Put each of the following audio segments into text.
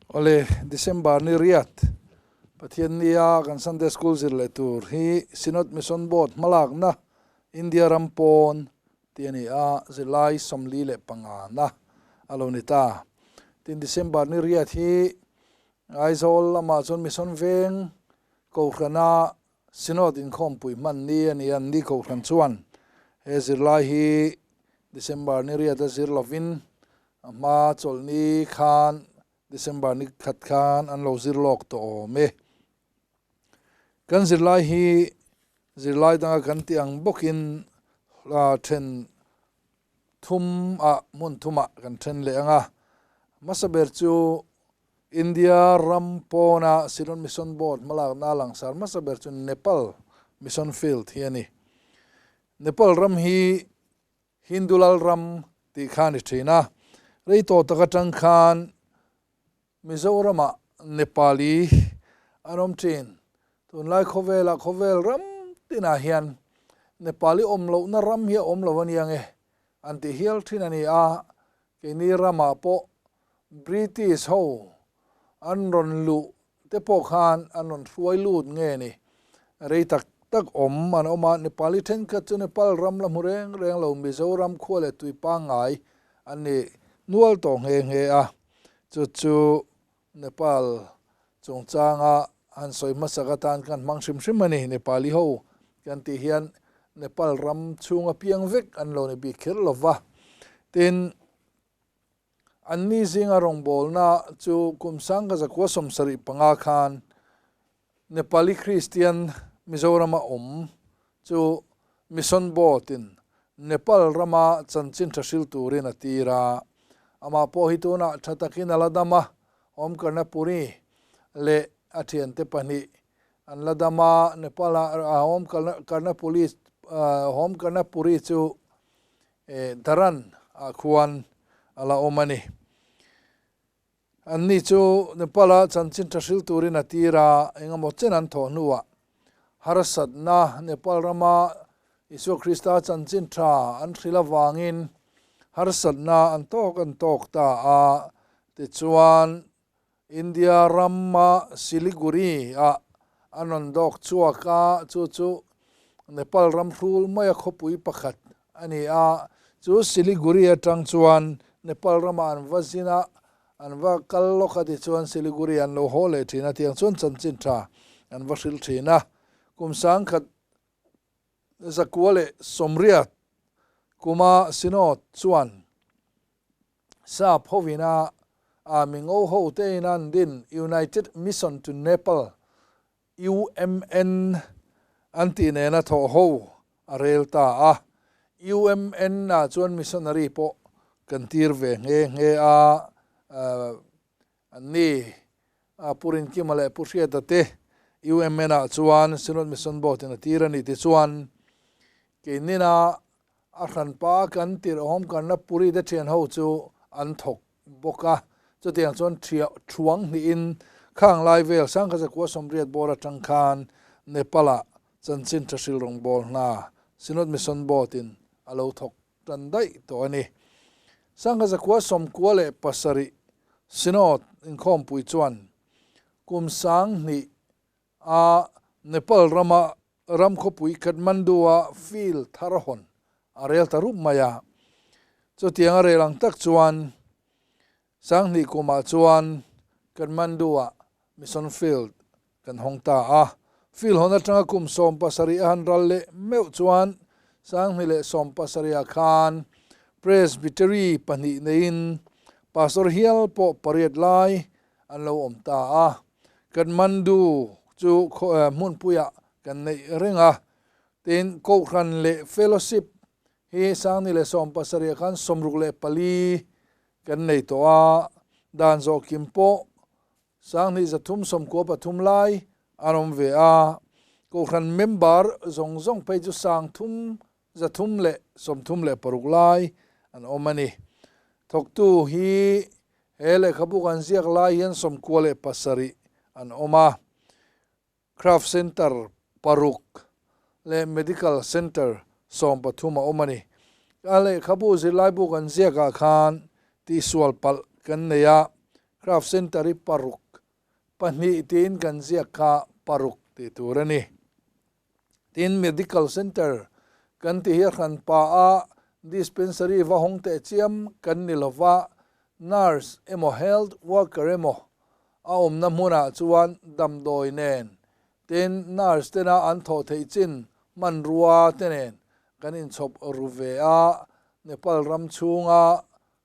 Awle, December ni riat Pathian nia kan Sunday School zir leh tur hi Synod Mission Board hmalakna India ram pawn tih a ni a, zirlai 45 na a lo ni ta. Tin, December ni riat hi Aizawl lamah chuan Mission Veng Kohhrana Synod inkhawmpui hman ni a ni a, ni Kohhran chuan he zirlai hi December ni riat a zir lovin A hma chawlhni khan December ni khat khan an lo zir lawk tawh awm e. Kan zirlai hi zirlai danga kan tih ang bawkin then thum ah hmun thumah kan then leh ang a. Hmasa ber chu India ram pawna Ceylon Mission Board hmalakna langsar hmasa ber chu Nepal Mission Field hi a ni. Nepal ram hi Hindu lal ram tih kha a ni thin a, rei tawh tak atang khan Mizoramah Nepali an awm thin. Tunlai khawvelah khawvel ram tinah hian Nepali awm lohna ram hi a awm lo a nia nge an ti hial thin a ni a, keini ramah pawh British ho an rawn luh te pawh khan an rawn hruai lut nge ni? Rei tak tak awm an awm a, Nepali thenkhat chu Nepal ram la hmu reng reng lo Mizoram khua leh tui pangngai an ni nual tawh nghe nghe a, chu chu Nepal chungchanga han sawi hmasak atan kan hmang hrim hrim a ni. Nepali ho kan tih hian Nepal ram chhunga piang vek an lo ni bik kher lo va, tin, Anni zinga rawngbawlna chu kum 1975 khan Nepali Kristian Mizorama awm chu Mission Board-in Nepal rama chanchin tha hril turin a tir a. Amah pawh hi tunah tha takin a la dam a, Om Karnapuri leh a thiante pahnih an la dam a. Nepal-a Om Karnapuri Om Karnapuri chu Dharan ah khuan a la awm a ni. Anni chu Nepal-a chanchin tha hril turin a tir a, engemaw chen an thawh hnuah harsatna Nepal rama Isua Krista chanchin tha an hril avangin harsatna an tawk an tawk ta a, tichuan India rama Siliguri ah an rawn dawk chhuak a, chu chu Nepal ram hrul maia khawpui pakhat a ni a. Chu Siliguri atang chuan Nepal ramah an va zin a, an va kal lawk a tichuan Siliguri an lo haw leh thin a, tiang chuan chanchin tha an va hrilh thin a. Kum 1980 kuma Synod chuan Sap hovina a mingo ho tein an din United Mission to Nepal, UMN, an tih nena thawh ho a rel ta a. UMN ah chuan missionary pawh kan tir ve nghe nghe a, an ni Pu Rinkima leh Pu Hriata te UMN ah chuan Synod Mission Board in a tir a ni tichuan keinina A hranpa kan tirh awm karna Puri te thian ho chu an thawk bawk a, chutiang chuan thuang hnihin khang lai vel 1980 bawr atang khan Nepal-ah chanchin tha hril rawngbâwl hna Synod Mission Board-in a lo thawk tan daih tawh a ni. 1997 Synod inkhawmpui chuan kum 2000 a Nepal rama ram khawpui Kathmandu-a field thar hawn a rel ta rup mai a. Chutiang a rel ang tak chuan 2000 kumah chuan Kathmandu-ah Mission Field kan hawng ta a. Field hawn atanga kum 17 a han ral leh meuh chuan 2017 ah khan Presbytery pahnih neiin Pastor hial pawh pariat lai an lo awm ta a. Kathmandu chu hmunpuiah kan neih reng a, tin Kohhran leh Fellowship hi 2017 ah khan 64 kan nei tawh a, dan zawh kim pawh 2393 lai an awm ve a, Kohhran member zawng zawng phei chu 3336 lai an awm a ni. Thawktu hi He lehkhabu kan ziak lai hian 97 an awm a, Craft Centre paruk leh Medical Centre 13 a awm a ni. A lehkhabu zirlaibu kan ziakah khan tihsual palh kan nei a. Craft Centre hi paruk, pahnih tiin kan ziak kha paruk tih tur a ni. Tin, Medical Centre kan tih hi a hran pa a, dispensary va hawng teh chiam kan ni lo va, nurse emaw health worker emaw a awmna hmunah chuan damdawi nen tin nurse tena an thawh theih chin hmanrua te nen kan inchhawp ru ve a, Nepal ram chhunga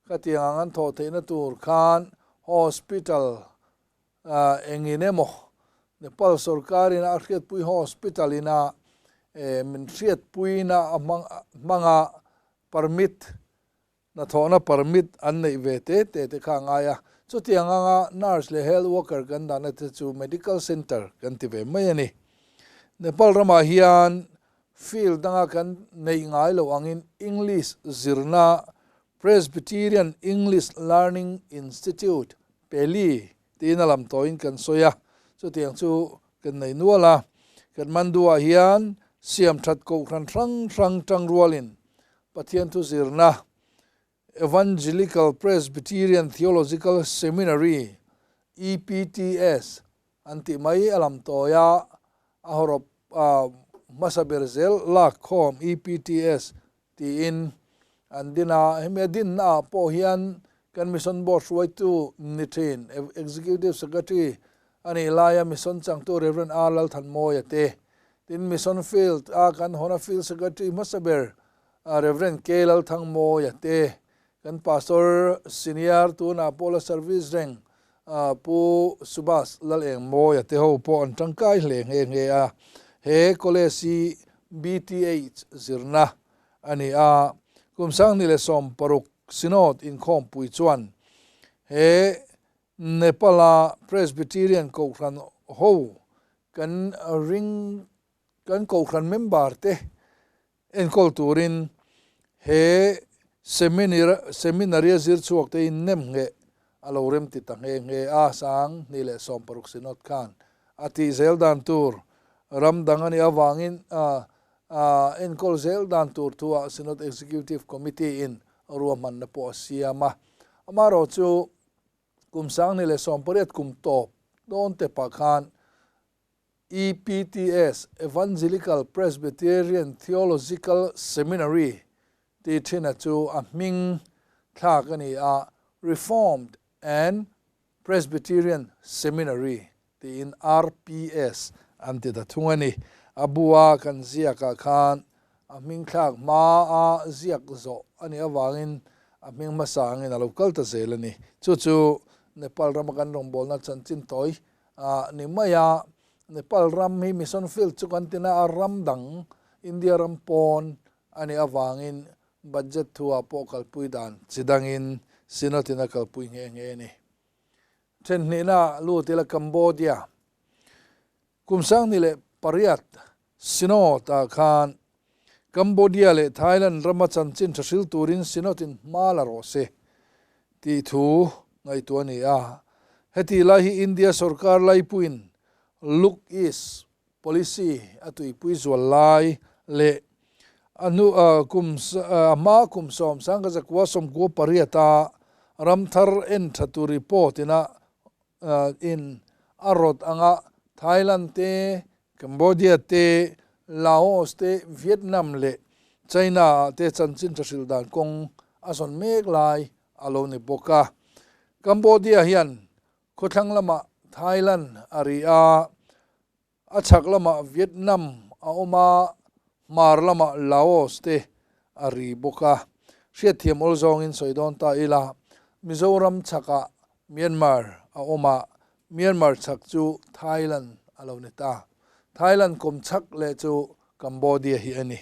khatiang ang an thawh theihna tur khan hospital Engin emaw Nepal sorkarin a hriatpui hospital ina min hriatpuina a hmanga permit, hnathawhna permit an neih ve te te te kha a ngai a. Chutiang anga nurse leh health worker kan dahna te chu medical centre kan ti ve mai a ni. Nepal ramah hian field danga kan neih ngai loh angin English zirna Presbyterian English Learning Institute Peli tiin a lam tawhin kan sawi a, chutiang chu kan nei nual a. Kathmandu-ah hian siam that kohhran hrang hrang tangrualin Pathian thu zirna Evangelical Presbyterian Theological Seminary, EPTS, an tih mai a lam tawi a, a hawrawp hmasa ber zel lak khawm EPTS tiin an din a, hemi a dinna ah pawh hian kan Mission Board hruaitu ni thin Executive Secretary a nih laia Mission changtu Rev. R. Lalthanmawia te, tin Mission Field a kan hawna Field Secretary hmasa ber Rev. K. Lalthangmawia te, kan Pastor Senior tunah pawh la service reng Pu Subhas Lalengmawia te ho pawh an tangkai hle nghe nghe a, he college hi BTH zirna a ni a, kum sangni leh 60 Synod inkhawmpui chuan he Nepal-a Presbyterian Kohhran ho kan ring kan Kohhran member te Enkawl turin he seminary a zir chhuak te in nem ngheh a lo rem ti ta nghe nghe a, 2016 Synod khan a tih zel dan tur ram dang a nih avangin enkawl zel dan tur thuah Synod Executive Committee in ruahmanna pawh a siam a. Amaherawhchu kum 2018 kum tawp dawn te pah khan EPTS, Evangelical Presbyterian Theological Seminary, tih thina chu a hming thlak a ni a, Reformed and Presbyterian Seminary tiin RPS an ti ta thung a ni. A bua kan ziakah khan a hming thlak hmaa ziak zawh a nih avangin a hming hmasa angin a lo kal ta zel a ni. Chu chu Nepal rama kan rawngbawlna chanchin tawi Ah ni mai a, Nepal ram hi mission field chu kan tina a, ram dang India ram pawn a nih avangin budget thu ah pawh kalpui dan chi dangin Synod in a kalpui nghe nghe a ni. Thenhnihna lut ila Cambodia kum 2008 Synod ah khan Cambodia leh Thailand rama chanchin tha hril turin Synod in hma la rawh se tih thu ngaihtuah a ni a. Heti lai hi India sorkar laipuiin Look East policy a tuipui zual lai leh a hnu kum a hma kum 1998 a ramthar en tha tur report ina in a rawt anga Thailand te, Cambodia te, Laos te, Vietnam leh China ah te chanchin tha hrilh dan kawng a zawn mek lai a lo ni bawk a. Cambodia hian khawthlang lamah Thailand a ri a, A chhak lamah Vietnam a awm a, hmar lamah Laos te a ri bawk a. Hriatthiam awl zawngin sawi dawn ta ila, Mizoram chhakah Myanmar a awm a, Myanmar chhak chu Thailand a lo ni ta. Thailand kawm chhak leh chu Cambodia hi a ni.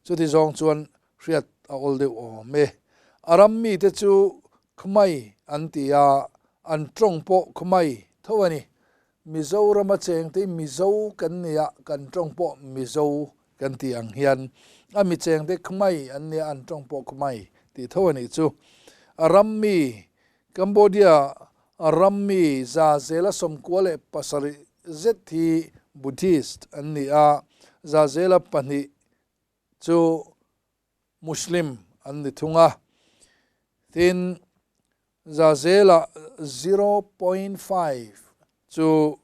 Chuti zawng chuan hriat a awl deuh awm e. A ram mite chu Khmer an ti a, an tawng pawh Khmer tho a ni. Mizorama chengte Mizo kan nia, kan tawng pawh Mizo kan tih ang hian a mi chengte Khmer an nia, an tawng pawh Khmer tih tho a nih chu. A ram mi, Cambodia ram mi 97% zet hi Buddhist an ni a, 2% chu Muslim an ni thung a. Tin. Zazela 0.5 chu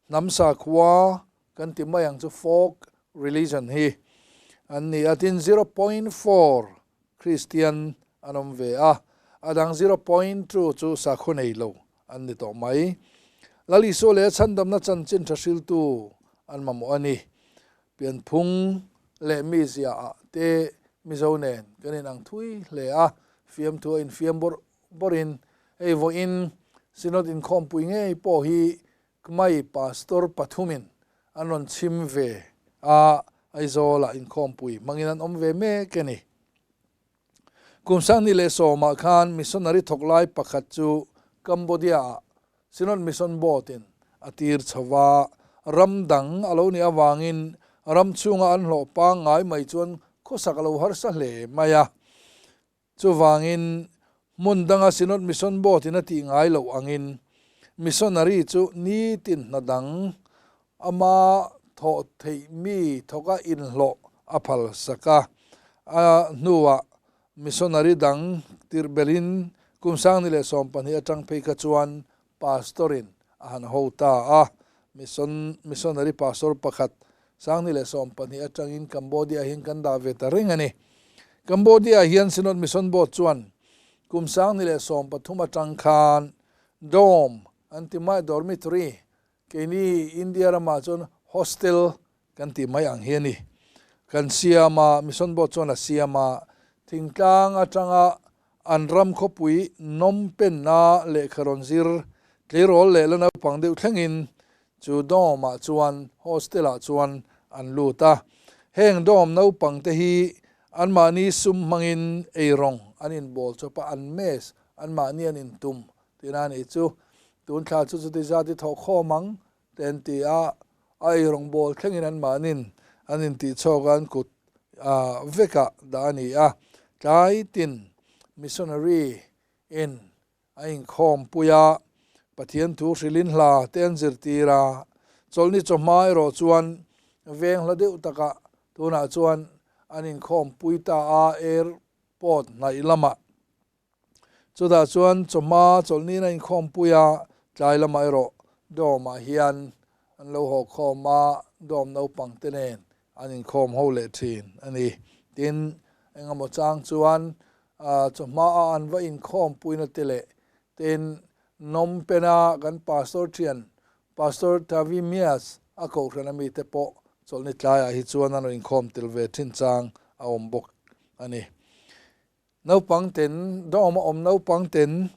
hnam sakhua kan ti mai ang chu folk religion hi an ni a, tin 0.4 Kristian an awm ve a, a dang 0.2 chu sakhaw nei lo an ni tawh mai. Lal Isua leh a chhandamna chanchin tha hriltu an mamawh a ni. Pianphung leh mizia ah te Mizo nen kan inang thui hle a, fiamthu a infiam bawrh bawrhin hei vawiin Synod inkhawmpui ngei pawh hi Kmai Pastor pathumin an rawn chhim ve a, Aizawlah inkhawmpui hmangin an awm ve mek a ni. Kum 2010 ah khan missionary thawk lai pakhat chu Cambodia-ah Synod Mission Board-in a tir chho va, ram dang a lo nih avangin ram chhunga an hlawh pangngai mai chuan khawsak a lo harsa hle mai a. Chuvangin hmun danga Synod Mission Board-in a tih ngai loh angin missionary chu nitin hna dang ama thawh theih mi thawka inhlawh a phal sak a. A hnuah missionary dang tirh belhin kum 2012 atang phei kha chuan pastor-in a han ho ta a. Mission missionary pastor pakhat 2012 atangin Cambodia hian kan dah ve ta reng a ni. Cambodia hian Synod Mission Board chuan kum 2013 atang khan dorm an ti mai, dormitory, keini India ramah chuan hostel kan tih mai ang hi a ni. Kan siam a, Mission Board chuan a siam a, thingtlang atanga an ram khawpui Phnom Penh-a lehkha rawn zir tleirawl leh la naupang deuh thlengin chu dorm-ah chuan, hostel-ah chuan an lut a. Heng dorm naupang te hi anmahni sum hmangin eirawng an inbawl chawp a, an mess anmahni an intum tihna a nih chu. Tun thla chu chuti zat i thawh khawm ang te an ti a, a eirawngbawl thlengin anmahnin an intihchhawk a, an kut vekah dah a ni a. Tlai tin missionary in a inkhawmpui a, Pathian thu hrilhin hla te an zirtir a, chawlhni chawhma erawh chuan veng hla deuh takah tunah chuan an inkhawmpui ta a, airport hnaih lamah. Chutah chuan chawhma chawlhniin a inkhawmpui a, tlai lamah erawh dorm-ah hian an lo haw khawm a, dorm naupang te nen an inkhawm ho leh thin a ni. Tin, engemaw chang chuan chawhma a an va inkhawmpuina te leh tin, Phnom Penh-a kan pastor thian Pastor Tavi Mias a kohhran ami te pawh chawlhni tlaiah hi chuan an rawn inkhawm tel ve thin chang a awm bawk a ni. Naupang ten, dawm a awm naupang ten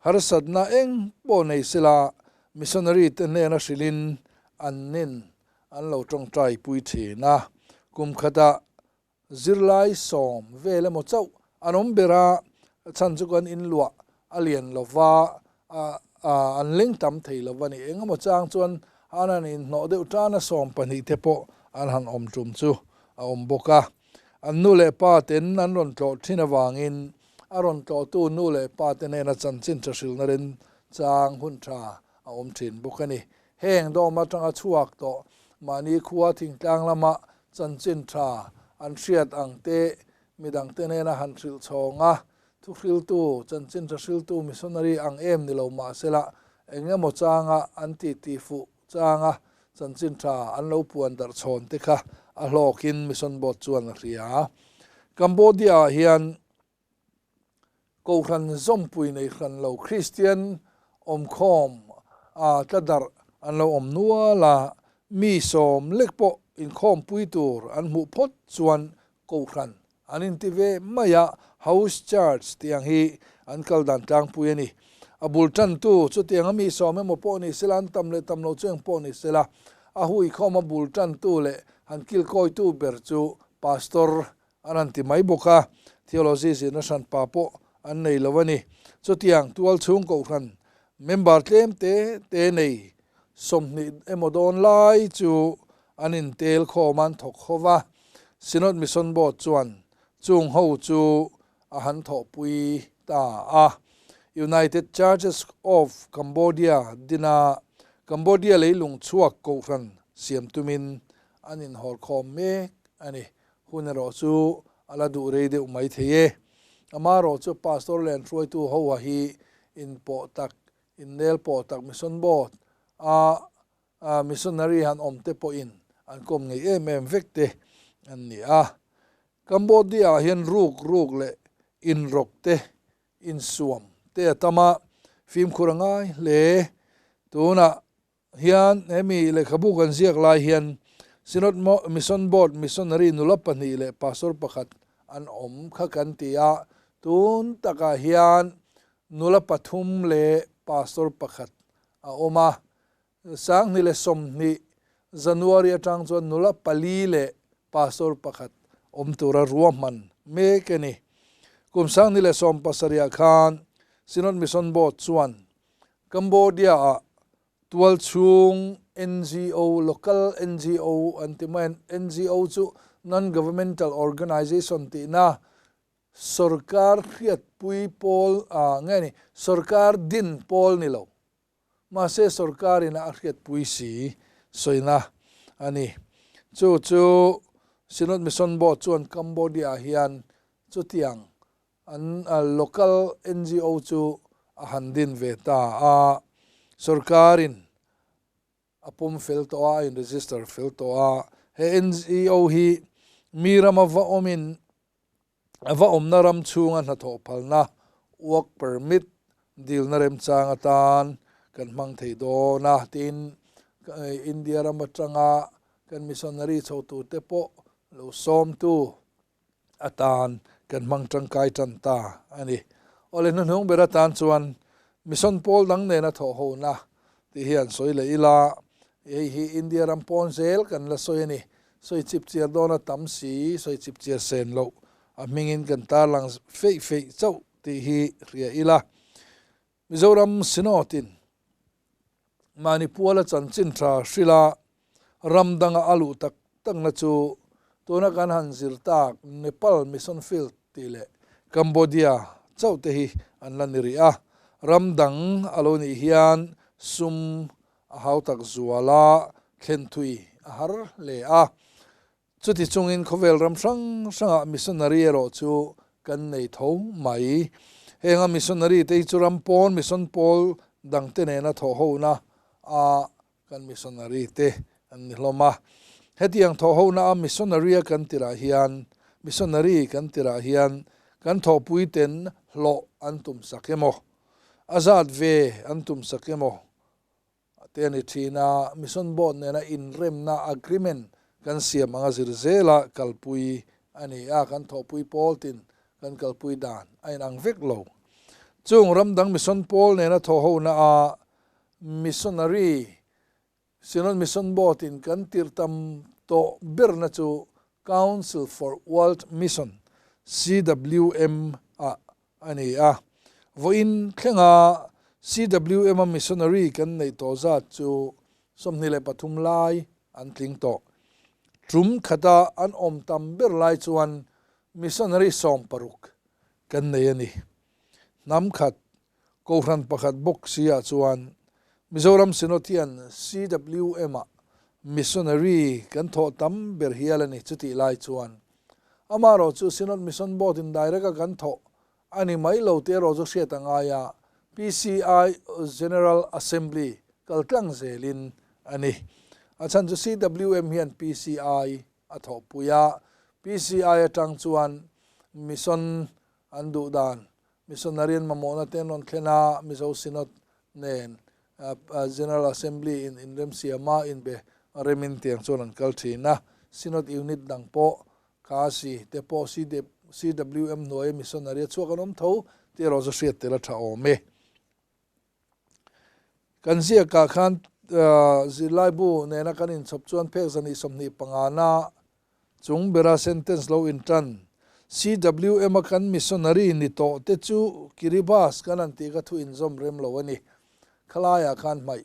harsatna eng pawh nei sela missionary te hnena hrilhin an nin an lo tawngtai pui thin a. Kum khatah zirlai 10 vel emaw chauh an awm ber a, chhan chu kan inluah a lian lova, an leng tam thei lo a ni. Eng emaw chang chuan an han inhnawh deuh tan a, 12 te pawh an han awm tum chu a awm bawk a. An nu leh pa ten an rawn tlawh thin avangin a rawn tlawhtu nu leh pa te hnena chanchin tha hrilhna remchang hun tha a awm thin bawk a ni. Heng dawm atanga chhuak tawh mahni khua thingtlang lama chanchin tha an hriat ang te midang te hnena han hrilh chhawng a, thuhriltu, chanchin tha hriltu missionary ang em ni lo mahsela eng emaw changa an titi fuh Changa chanchin tha an lo puan darh chhawn te kha a hlawkin Mission Board chuan a hria. Cambodia-ah hian Kohhran zawmpui nei hran lo Kristian awmkhawm a tla darh an lo awm nual a, mi 10 lek pawh inkhawmpui tur an hmuh phawt chuan Kohhran an inti ve mai a, House Church tih ang hi an kal dan tlangpui a ni. A bul tantu chutiang a mi 10 emaw pawh ni sela, an tam leh tam lo chu eng pawh ni sela, a huikhawm a bul tantu leh han kilkawitu ber chu Pastor an han ti mai bawk a, Theology zirna hranpa pawh an nei lo a ni. Chutiang tual chhung Kohhran member tlem te te nei 20 emaw dawn lai chu an intel khawm a, an thawk ho va. Synod Mission Board chuan chung ho chu a han thawhpui ta a. United Churches of Cambodia dina Cambodia leilung chhuak kohhran siam tumin an inhawr khawm mek a ni. Hun erawh chu a la duh rei deuh mai thei e. Amaherawh chu Pastor leh an hruaitu ho a hi inpawh tak, innel pawh tak Mission Board a missionary han awm te pawhin an kawm ngei em em vek te an ni a. Cambodia ah hian ruk ruk leh inrawk te, insuam te a tam a, fimkhur a ngai hle. Tunah hian hemi lehkhabu kan ziak lai hian Synod Mission Board missionary nula pahnih leh pastor pakhat an awm kha kan ti a, tun takah hian nula pathum leh pastor pakhat a awm a. 2020 January atang chuan nula pali leh pastor pakhat awm tura ruahman mek a ni. Kum 2017 ah khan Synod Mission Board chuan Cambodia-ah tualchhung NGO, local NGO an ti mai a, NGO chu Non-Governmental Organization tihna sorkar hriatpui pawl nge ni, sorkar din pawl ni lo. Mahse sorkarin a hriatpui si sawina a ni. Chu chu Synod Mission Board chuan Cambodia hian chutiang an local NGO chu a han din ve ta a. Sorkarin a pawm fel tawh a, a in register fel tawh a. He NGO hi mi rama va awmin A va awmna ram chhunga hnathawh phalna, work permit, dilna remchang atan kan hmang thei dawn a, tiin India ram atanga kan missionary chho turte pawh lo sawmtu atan kan hmang tangkai tan ta a ni. Awle hnuhnung ber atan chuan mission pawl dang nena thawh hona tih hi an sawi leh ila, hei hi India ram pawn zel kan la sawi a ni. Sawi chip chiar dawn a tam si, sawi chip chiar sen loh a hmingin kan tarlang feih feih chauh tih hi hria ila. Mizoram Synod-in mahni puala chanchin tha hrila ram danga a luh tak takna chu tuna kan han zir tak Nepal Mission Field tih leh Cambodia chauh te hi an la ni rih a. Ram dang a lo nih hian sum A hautak zuala thlen thui a har hle a. Chuti chungin khawvel ram hrang hrangah missionary erawh chu kan nei tho mai. Henga missionary te hi chu ram pawn mission pawl dangte nena thawhhona a kan missionary te an ni hlawm a. Hetiang thawhhona a missionary a kan tirah hian missionary kan tirah hian kan thawhpui ten hlawh an tum sak emaw a zat ve an tum sak emaw te a ni thin a, Mission Board nena inremna, agreement, kan siam anga zir zela kalpui a ni a, kan thawhpui pawl tin kan kalpui dan a inang vek lo. Chung ram dang mission pawl nena thawhhona a missionary Synod Mission Board in kan tirh tam tawh berna chu Council for World Mission, CWM, ah a ni a. Vawiin thlenga CWM a missionary kan neih tawh zat chu 23 lai an tling tawh. Tum khata an awm tam ber lai chuan missionary 16 kan nei a ni. Hnam khat Kohhran pakhat bawk si ah chuan Mizoram Synod hian CWM ah missionary kan thawh tam ber hial a ni chutih lai chuan amaherawh chu Synod Mission Board in direct a kan thawh a ni mai lo tih erawh chu hriat a ngai a, PCI General Assembly kal tlang zelin a ni. A chhan chu CWM hian PCI a thawhpui a, PCI atang chuan mission an duh dan Missionary an mamawhna te an rawn thlen a, Mizo Synod nen General Assembly in inremsiama inbe remin tiang chuan an kal thin a. Synod unit dang pawh Khasi te pawh CWM hnuaia missionary a chhuak an awm tho tih erawh chu hriat tel a tha awm e. Kan ziakah khan zirlaibu nena kan inchhawp chuan phek zahnih 25 na chung bera sentence lo intan CWM a kan missionary ni tawh te chu Kiribati kan han tih kha thu inzawm rem lo a ni. Khalaiah khan hmaih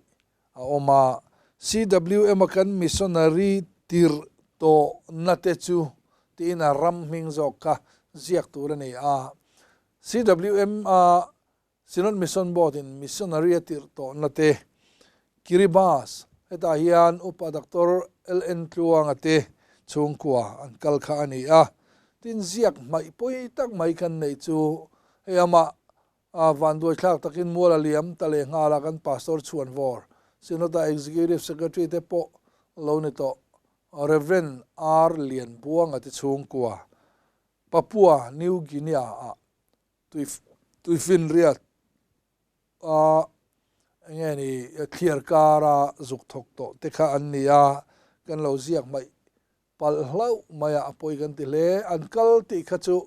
a awm a. CWM a kan missionary tirh tawh na te chu tiin a ram hming zawk kha ziak tur a ni a. CWM a Synod Mission Board in missionary a tirh tawhna te, Kiribati, hetah hian Upa Doctor LN Tluanga te chhungkua an kal kha a ni a. Tin ziak hmaih pawi tak mai kan neih chu hei amah A vanduai thlak takin mual a liam ta leh nghal a, kan Pastor Chhuanvawr, Synod-a Executive Secretary te pawh lo ni tawh Rev. R. Lianbuanga te chhungkua, Papua New Guinea-ah tuifinriat a enge ni thliar kara zuk thawk tawh te kha an ni a, kan lo ziak hmaih Palh hlauh maiah a pawi kan ti hle. An kal tih kha chu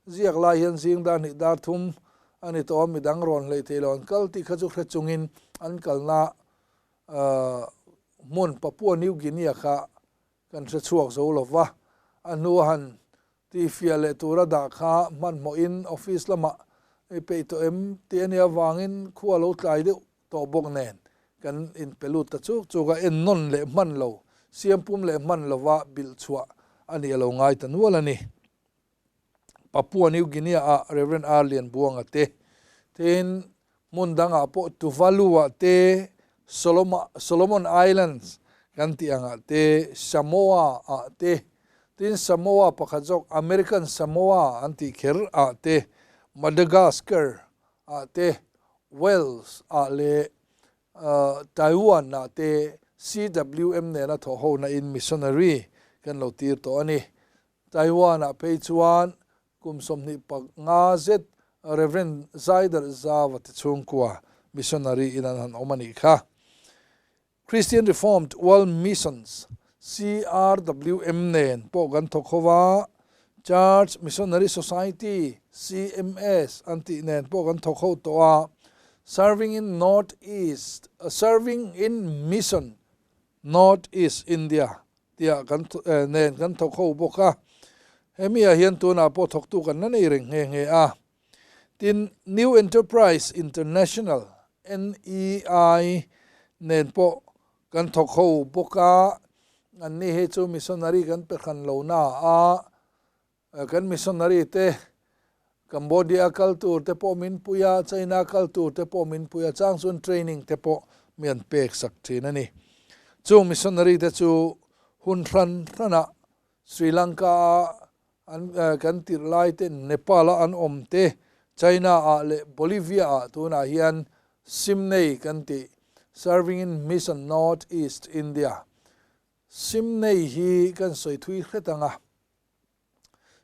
ziak lai hian zing dar hnih dar thum a ni tawh a, midang rawn hleih theih lo. An kal tih kha chu hre chungin an kalna hmun Papua New Guinea kha kan hre chhuak zo lo va. A hnu a han tihfiah leh tura dah kha hmanhmawhin office lamah i peih tawh em tih a nih avangin khua lo tlai deuh tawh bawk nen kan inpe lut ta chuk chuk a, ennawn leh hman lo, siam pum leh hman lova bilh chhuah a nih a lo ngai ta nual a ni. Papua New Guinea-ah Rev. R. Lianbuanga te, tin hmun dangah pawh Tuvalu-ah te, Solomon Islands kan tih angah te, Samoa-ah te, tin Samoa pakhat zawk American Samoa an tih kher ah te, Madagascar-ah te, Wales ah leh Taiwan ah te CWM nena thawh hona in missionary kan lo tir tawh a ni. Taiwan ah phei chuan kum 25 zet Rev. Zaider Zava te chhungkua missionary in an han awm a nih kha. Christian Reformed World Missions, CRWM, nen pawh kan thawk ho a, Church Missionary Society, CMS, an tih nen pawh kan thawk ho tawh a, Serving in North East, Serving in Mission North East India tia kan nen kan thawk ho bawk a, hemi ah hian tunah pawh thawktu kan la nei reng nghe nghe a. Tin, New Enterprise International, NEI, nen pawh kan thawk ho bawk a, anni hi chu missionary kan pe hran lo na a, kan missionary te Cambodia kal tur te pawh min pui a, China kal tur te pawh min pui a, chang chuan training te pawh mi an pek sak thin a ni. Chung missionary te chu hun hran hranah Sri Lanka-a An kan tirh lai te Nepal a an awm te, China ah leh Bolivia ah tunah hian Simnei kan tih, Serving in Mission North East India. Simnei hi kan sawi thui hret ang a,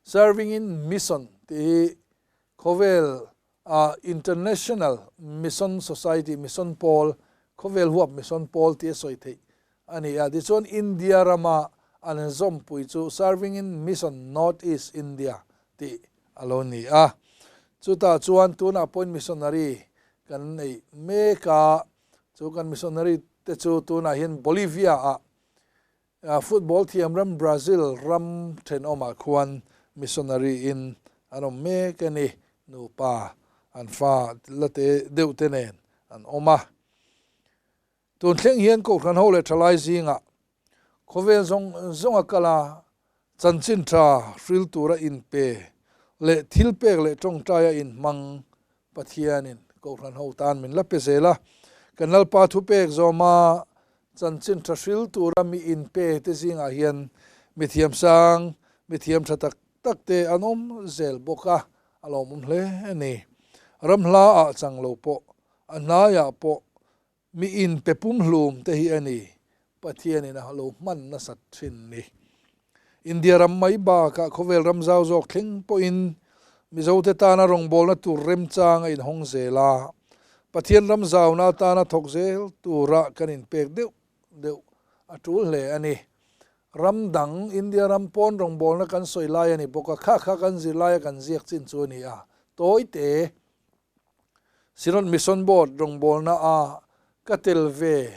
Serving in Mission tih hi khawvel ah International Mission Society, Mission Pawl, khawvel huap Mission Pawl tih a sawi theih a ni a. Tichuan India rama an zawmpui chu Serving in Mission North East India tih a lo ni a. Chutah chuan tunah pawhin missionary kan nei mek a, chu kan missionary te chu tunah hian Bolivia ah Football thiam ram Brazil ram thenawmah khuan missionary in an awm mek a ni. Nupa an fa la te deuh te nen an awm a. Tun thleng hian Kohhran ho leh thalai zingah khawvel zawng zawng a kal a, chanchin tha hril tura inpe leh thilpek leh tawngtaia inhmang Pathianin Kohhran ho tan min la pe zel a, kan Lalpa thupek zawma chanchin tha hril tura mi inpe te zingah hian mithiam sang, mithiam tha tak tak te an awm zel bawk a, a lawmawm hle a ni. Ramhla ah chang lo pawh, a hnaiah pawh mi inpe pumhlum te hi a ni, Pathianin a lo hman nasat thin ni. India ram mai bakah khawvel ram zau zawk thleng pawhin Mizote tana rawngbawlna tur remchang a inhawng zel a, Pathian ram zauna atana thawk zel tura kan inpek deuh deuh a tul hle a ni. Ram dang, India ram pawn rawngbawlna kan sawi lai a ni bawk a, kha kha kan zirlaia kan ziak chin chu a ni a, tawi te. Synod Mission Board rawngbawlna a ka tel ve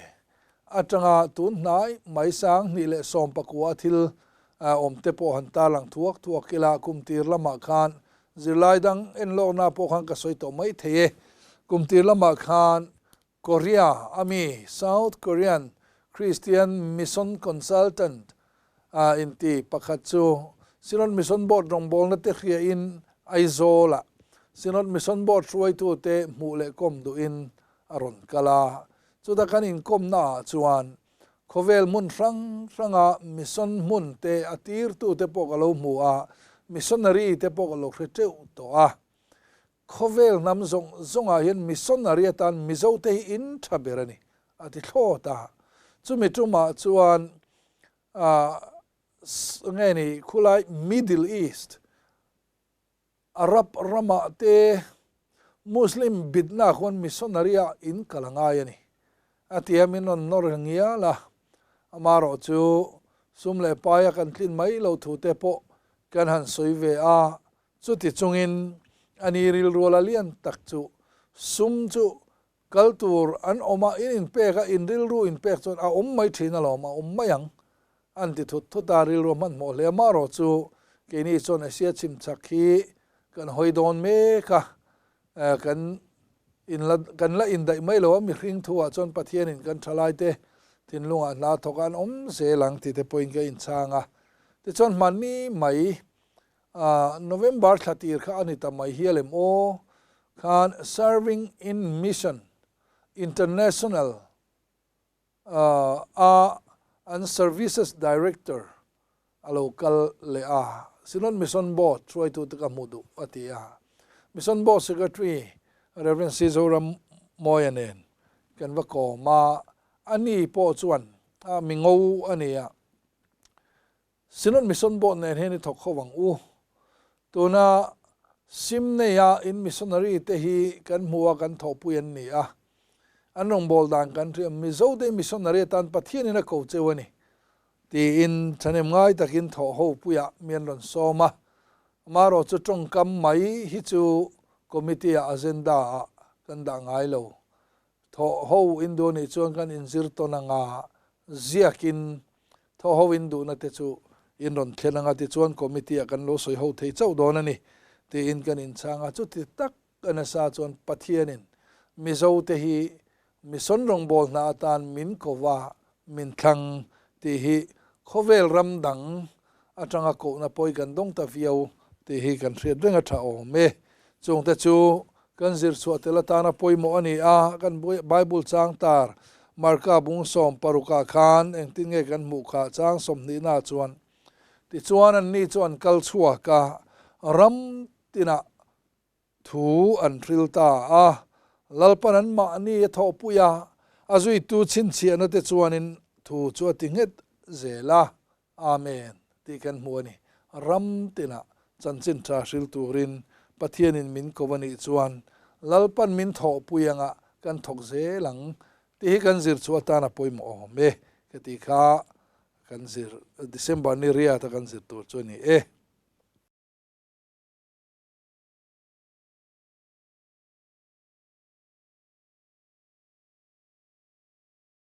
atanga tun hnai mai 2019 a thil awm te pawh han tarlang thuak thuak ila kum tir lamah khan zirlai dang enlawkna pawh khan ka sawi tawh mai thei e. Kum tir lamah khan Korea ami South Korean Christian Mission Consultant inti pakhat chu Synod Mission Board rawngbawlna te hriain Aizawlah Synod Mission Board hruaitute hmuh leh kawm duhin a rawn kal a. Chuta kan inkawmna ah chuan khawvel hmun hrang hranga mission hmun te a tirtute pawh ka lo hmu a, missionary te pawh ka lo hre teuh tawh a. Khawvel hnam zawng zawngah hian missionary atan Mizote hi in tha ber a ni, a ti thlawt a. Chumi tumah chuan nge ni khulai Middle East, Arab ramah te Muslim bitna khuan missionary ah in kal a ngai a ni, a ti a, min rawn nawr ngial a. Amaherawh chu sum leh paia kan tlin mai lo thu te pawh kan han sawi ve a, Chuti chungin a ni rilruala lian tak chu sum chu kal tur an awm a, in inpek a, in rilru inpek chuan a awm mai thin alawm, a awm mai ang an ti thut thut a, rilru a hmanhmawh hle. Amaherawh chu keini chuan Asia chhimchhak hi kan hawi dawn mek a, kan inla kan la indaih mai lo a, mihring thuah chuan Pathianin kan thalaite thinlungah hna thawk a an awm zel ang tite pawhin ka inchhang a. Tichuan hmanni mai November thla tir kha a ni ta mai hial em aw? Khan Serving in Mission International a an Services Director a lo kal leh a, Synod Mission Board hruaitute ka hmuh duh a ti a. Mission Board Secretary Rev. C. Zoram Mawia nen kan va kawm a, ani pawh chuan mi ngo a ni a. Synod Mission Board nen hian i thawk ho ang u. Tuna sim neia in missionary te hi kan hmu a, kan thawhpui an ni a. An rawngbâwl dan kan hria, Mizo te missionary atan Pathianin a ko cheu a ni, tiin thahnem ngai takin thawh ho puiah mi an rawn sawm a. Amaherawh chu tawngkam mai hi chu committee ah agenda ah kan dah ngai lo. Thawh ho in duh anih chuan kan inzir tawn anga ziakin thawh ho in duhna te chu in rawn thlen anga tichuan committee ah kan lo sawi ho thei chauh dawn a ni tiin kan inchhang a. Chuti tak a nasa chuan Pathianin Mizo te hi mission rawngbâwl hna atan min ko va, min thlang tih hi khawvel ram dang atanga kohna pawi kan dawng ta viau tih hi kan hriat reng a tha awm e. Chungte chu kan zir chhuah tel atana pawimawh a ni a, kan Bible chang tar Marka bung 16 ah khan engtin nge kan hmuh kha chang 20 na chuan tichuan anni chu an kal chhuak a, ram tinah Thu an hril ta a, Lalpan an mahni a thawhpui a, a zuitu chhinchhiahna te chuanin thu chu a ti nghet zel a. Amen tih kan hmu a ni. Ram tinah chanchin tha hril turin Pathianin min ko a nih chuan Lalpan min thawhpui anga kan thawk zel ang tih hi kan zir chhuah atan a pawimawh awm e ka tih kha kan zir December ni riat a kan zir tur chu a ni e.